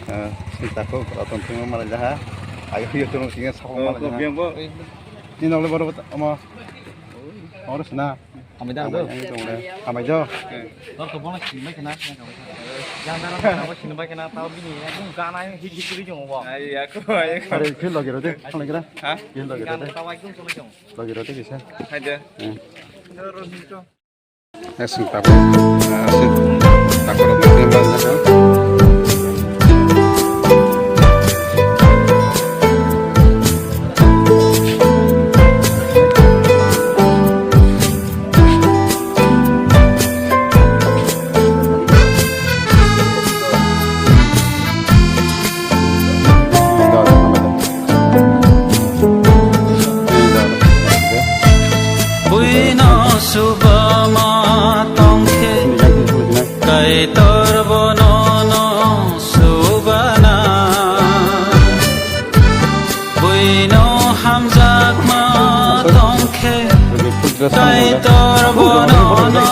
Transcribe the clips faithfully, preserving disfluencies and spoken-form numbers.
Eh, sini takuk, rotong tungma malai jaha. Ayo, yo, tungma sini sapung malai jaha. Ini nolai baru, ama. Orang sana. Hamai dah, hamai dah, hamai dah. Nor to bono sini bai kena. Yang dara bono sini bai kena, tau bini, yang gana hit hit kiri jong bo. Ayo, aku, ayo. Are, phil lagi rode, phil lagi rode. Ha? Phil lagi rode. Tau ekdom cholo jong. Lagi rode kisa. Hai de. Hmm. Asing tako. Asing tako rok ni bang jaka. Buino subama tongkhe, Kaitor bono no subana. Buino hamjakma tongkhe, Kaitor bono no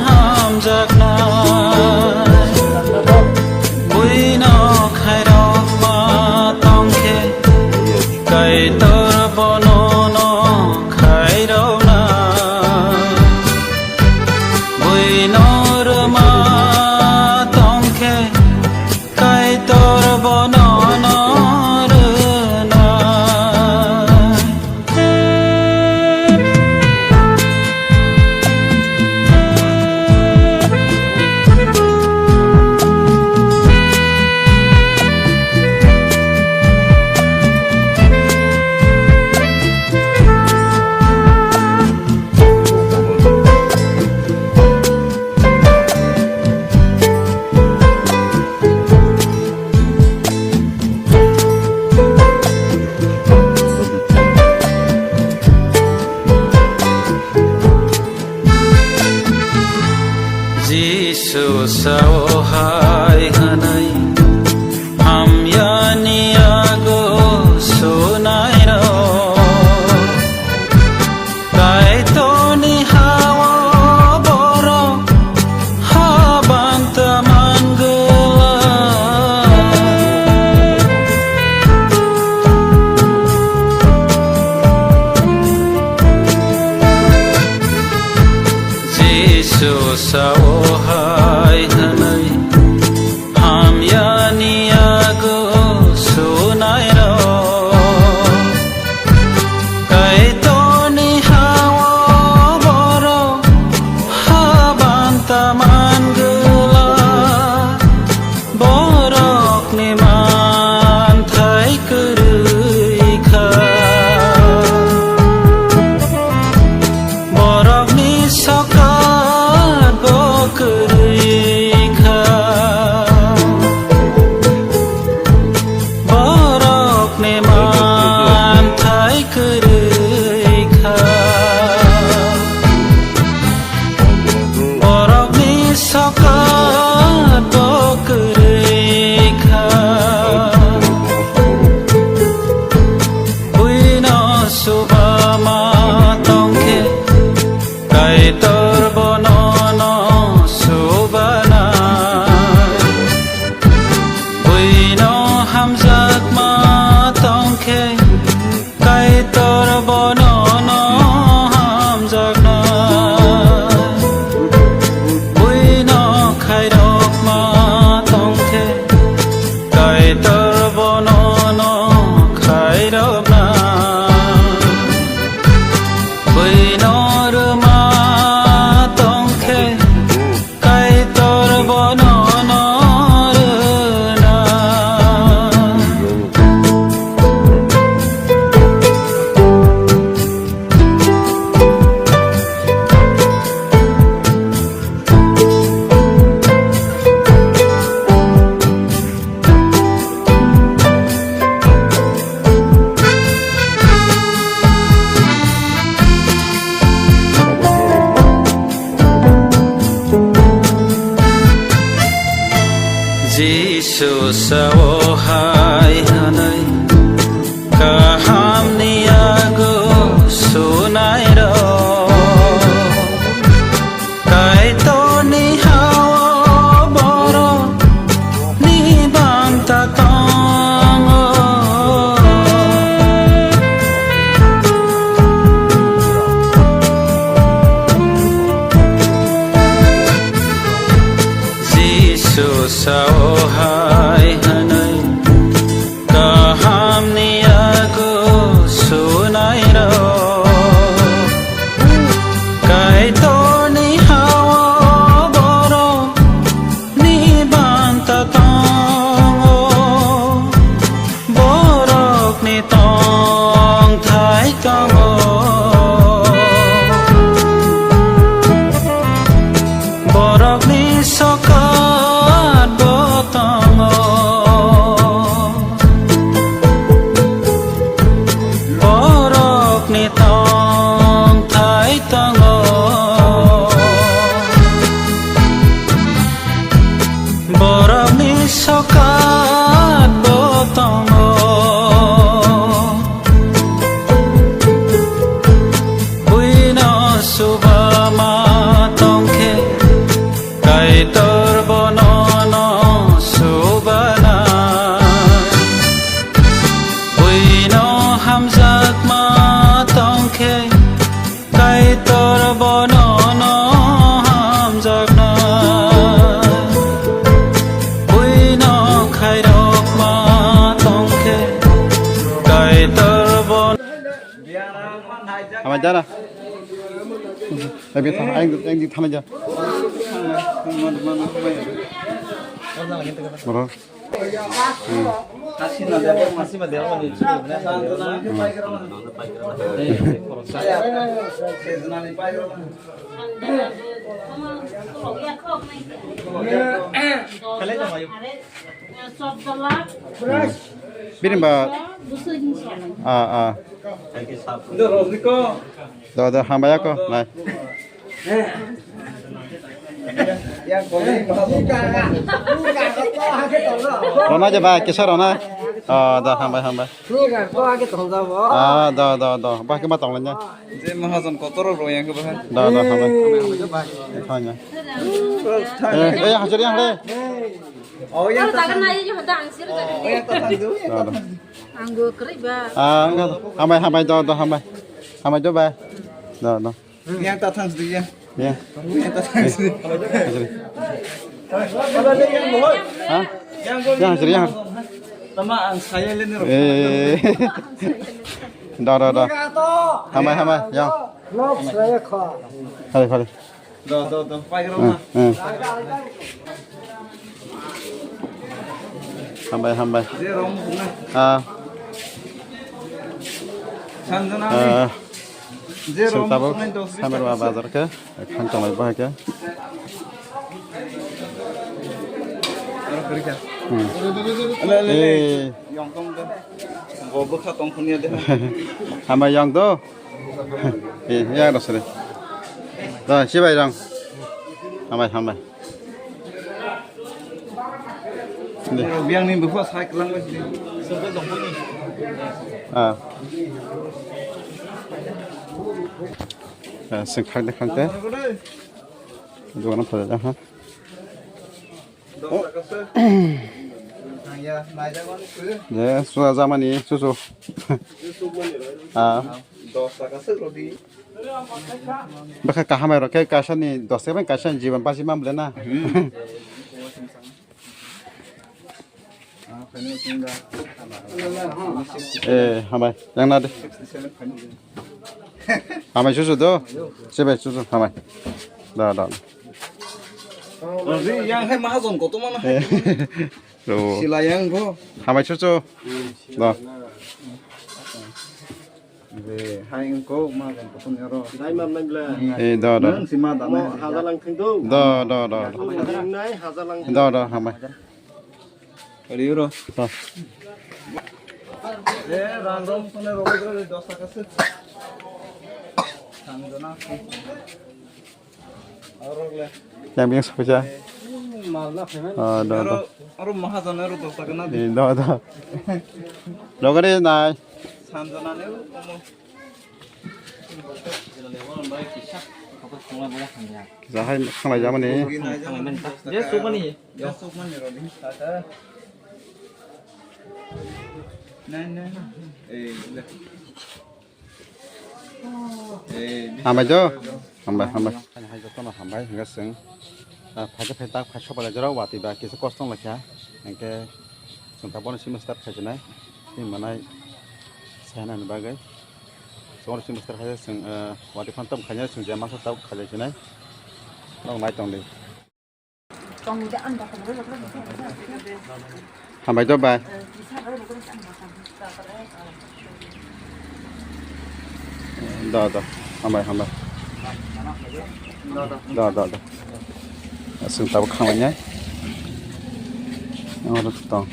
hamjakna. Buino khairokma tongkhe, Kaitor bono no khairokna. Buino rwma tongkhe, Kaitor bono no rwna. Jisu sao hai hwnwi, hamyani yago sunairok. Kaitorni ha-o borok habanta mangwla. Jisu sao hai hwnwi, hamyani yago sunairok. Kaitorni ha-o borok habanta mangwla. Borokni manthai kwrwi kha. Borokni sokat bo kwrwi kha. Borokni manthai kwrwi kha. Borokni sokat bo kwrwi kha. Buino subama tongkhe, Kaitor bono no subana. Buino hamjakma tongkhe, Kaitor bono no hamjakna. Buino khairokma tongkhe, Kaitor bono no khairokna. Buino rwma tongkhe, Kaitor bono no rwna. Jisu sao hai hwnwi, kahamni yago sunairok. Kaitorni ha-o borokni banta Hai hwnwi kahamni yago sunairok, Kaitorni ha-o borokni banta tongo, borokni tongthai tongo. Borokni sokat bo tongo, borokni tongthai tongo. Borokni sokat bo tongo. Buino suba ma tongkhe, Kaitor bono no subana. Buino hamjakma tongkhe, Kaitor bono no hamjakna. Buino khairokma tongkhe, Kaitor bono Hamai jara. Abi thang, ang, ang di thang ja. Bro. Birimba. Ah, ah. Da, da, hambai ako, nai. Rona je bai, kisa rona. Ah, da, hambai, hambai. Ah, da, da, da. Ba, kema tong lanya. Je mahajon kotor ro yang ke ba. Da, da, hambai. Tanya. Eh, eh, hajar yang le. Oh, yang tak. Da, da. Anggo kri ba. Ah, hambai, hambai, da, da, hambai. Hambai, da, bai. Da, da. Yang ta thang sidi ya. Ya. Yang ta thang sidi. Hajri. Ha? Yang hajri yang. Tama ang saya le ni ro. Eh. Da, da, da. Hambai, hambai, yang. Lok saya kha. Hari, hari. Do, do, do. Pai ro na. Hmm, hmm. Hambai, hambai. Je rom na. Ah. Sanjana. Ah. Chwng tabuk Samerwa bazar khe, khang tonglai bahai khe. Hmm. Yong tong de. Bo bwkha tong khun ya de. Hambai yong do. Eh, ya do sere. Do, sibai rang. Hambai, hambai. Biang ni bwkha sai kwlang bai sini. Ah. Ah, sing khak de khak de. Dogan pha ja ha. Je, suja jamani, susu. Ah. Bwkha kahamai rok khe kaisa ni dos taka bai kaisa ni jiban basi man bole na. Eh, hambai. Yang na de. Hambai susu do. Sibai susu hambai. Da, da. Yang hai mahajon kotor mana hai. Sila yang bo. Hambai susu. Da. Hai engko mahajon kotor ni aro. Dai mam nai bla. Eh, da, da. Nang sima da. Hajalang thing do. Da, da, da. Nai hajalang. Da, da, hambai. Ri ro. Eh, rang rong sone ro ro dos taka se. Thang jana. Aro le. Yang biang sapaja. Mal na payment. Ah, da, da. Aro mahajon ro dos taka na di. Eh, da, da. Logare nai. Sanjana ne ro. Kisa hai khanglai jamani. Je sukmani. Nai, nai. Eh, le. Eh, hambai do. Hambai, hambai. Hai jotono hambai, hingga seng. Ah, phaikhe phai tak phai sobalai jora wati ba kisa kosong laikha. Hingke chwng tabukno simi start khaijinai, tei manai sainani bagwi. Chwng oro simi start khaijak, chwng, eh, watwi phan tabuk khaijinai, chwng je masa tabuk khaijinai. Nok nai tongdi. Hambai do bai. Da, da. Hambai, hambai. Da, da, da. Aswng tabuk khamai nai. Oro tong.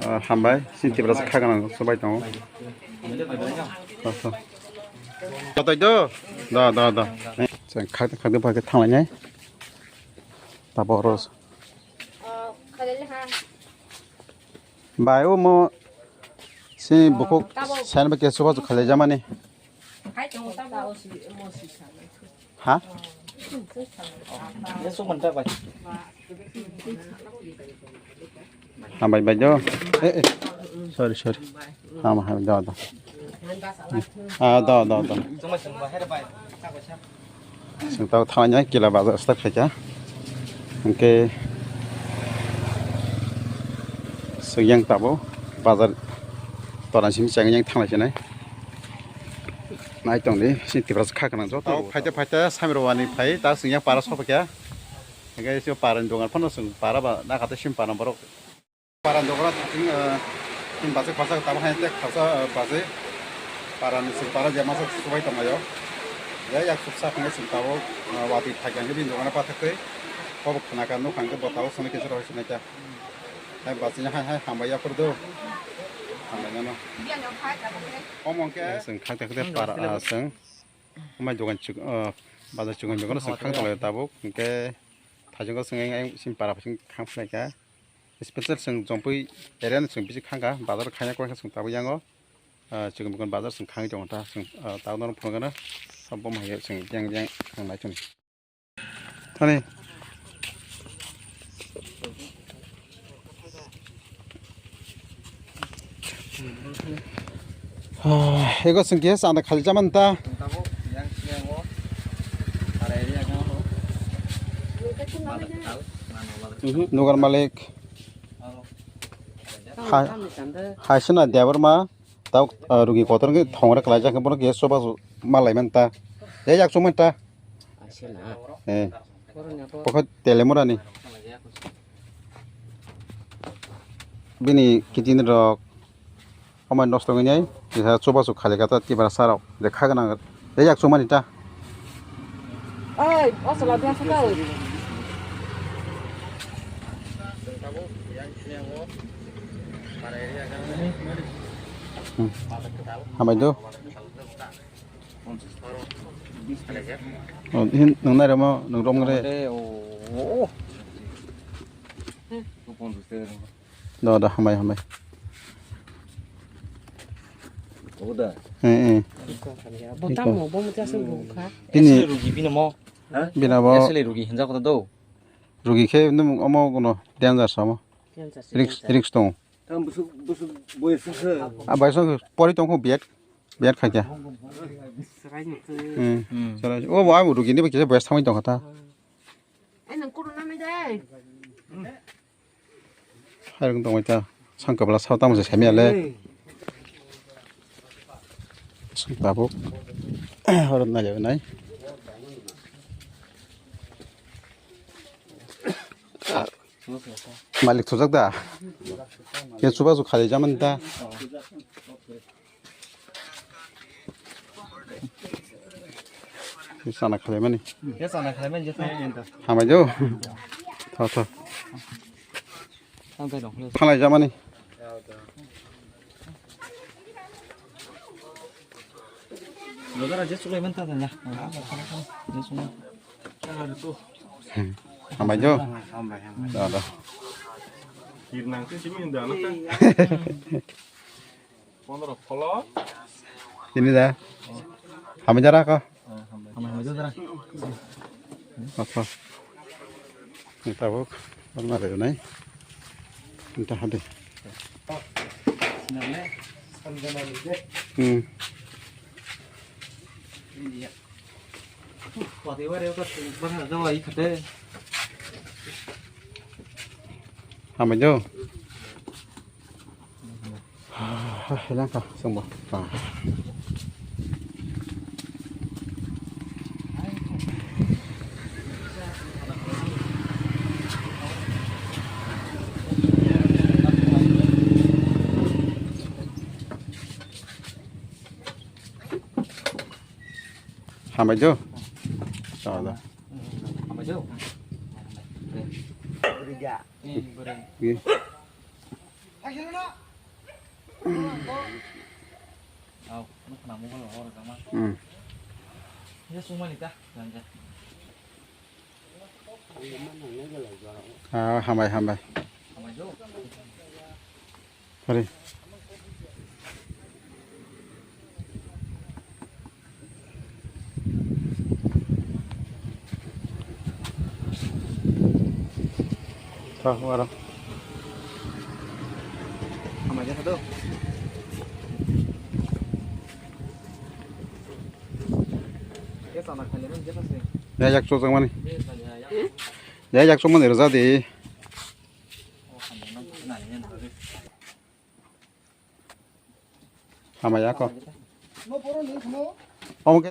Ah, hambai, sini Tiprasa kha ganang sobai tongo. Totoi do? Da, da, da. Chwng khakde khakde bai khe thanglai nai. Tabuk oro. Bai, omo sini bukhuk sen bai khe soba khalai jamani. Ha? Hambai bai do. Eh, eh. Sorry, sorry. Ham, ham, do, do. Ah, do, do, do. Chwng tabuk thanglainai Kila bazar start khaikha. Hwnkhe chwng yang tabuk bazar tola simi chwng yang thanglai sinai. Nai tongdi, sini Tiprasa kha gwnang joto. Tabuk phaite phaite Samirwani phai, ta chwng yang para sophaikha. Hingke sio para ni dogan phano chwng para ba nakha tei sim para borok. Para ni dogan thang, eh, chwng bachai khorsa tabuk hai tek khorsa, eh, bachai. Para ni chwng para je masa subai tonglaio. Je yak suksa phungo chwng tabuk, eh, watwi thai khe bini dogan pathak twi. Kobok khna ka nukha hingke bo tabuk swnwi kisa rw sinai kha. Hai bachai hai hai hambai ya phuru do. Hambai nano. Omo hingke chwng khak tek tek para, ah, chwng. Amai dogan chuk, ah, bazar chukon chukon chwng khang tonglaio tabuk. Hingke thajwk o chwng ayang sim para phai chwng khang phlai kha. Special chwng Jompui area no chwng bisi khang kha. Bazar khaina koi khe chwng tabuk yango. Ah, chwng bokon bazar chwng khangwi tongo ta. Chwng, ah, tabuk norok phunukgano sabo hai chwng yang yang khang nai chwng. Thani. Ah, ego chwng khe chanda khali chamani ta. Tabuk yang sini yang o. Para area yang o. Mhm. Nugar malik. Hai, hai sina Debbarma. Tabuk, ah, rugi kotor wngkhe thongre kwlaijak khe bono khe soba su ma laimani ta. Jai jak chumani ta. Asena. Eh. Boroni abo. Pokha Telemurani. Bini kidney rok. Amai nosto wngwi nai. Kisa soba su khali kata tibra sarok. Je kha gwnang. Jai jak chumani ta. Oi, o chwla biya khe ta oi. Hmm. Hambai do. Oh, hin nang nai ramo, nang rom ngre. Do, do, hambai, hambai. Oda. Eh, eh. Bo tamo, bo mo jasa bo kha. Bini rugi bini mo. Ha? Bina bo. Esle rugi hinja ko do. Rugi khe nung omo kono danger samo. Danger se, risk, danger. Risk tong. Tam busuk, busuk boy sese. A bai song pori tong ko biat. Biat kha kya. Serai ni se. Hmm. Hmm. Serai. O bo ai rugi ni ba kisa boy samai tong kha ta. Ai nang kuru na mai dai. Hai rung tong ta. Sang kabla sa tamo se sami ale. Sang tabuk. Horot na jabe nai. Malik thujak da. Ke chuba chu khali jaman da. Sana khali mani. Ke sana khali mani jeta. Hamai jo. Tho tho. Tang tai dong. Phalai jamani. Logar aja sulai menta tanya. Hambai jo. Hambai, hambai. Da, da. Hirnang sih sini dah, anak kan. Pondro polo. Ini dah. Hambai jara ko. Hambai, hambai jo jara. Apa? Ini tabuk. Pernah ada nai. Entah ada. Hmm. Ini ya. Wati wari ko bana dawa ikhate. Hambai do. Hilang kha, songbo. Hambai do. Chalo. Hambai do. Ye. Hmm. Ah, hambai, hambai. Sorry. Tah, wara. Hambai jasa do. Ya, yak chok mani. Ya, yak chok mani rwja di. Hambai ya ko. Omo ke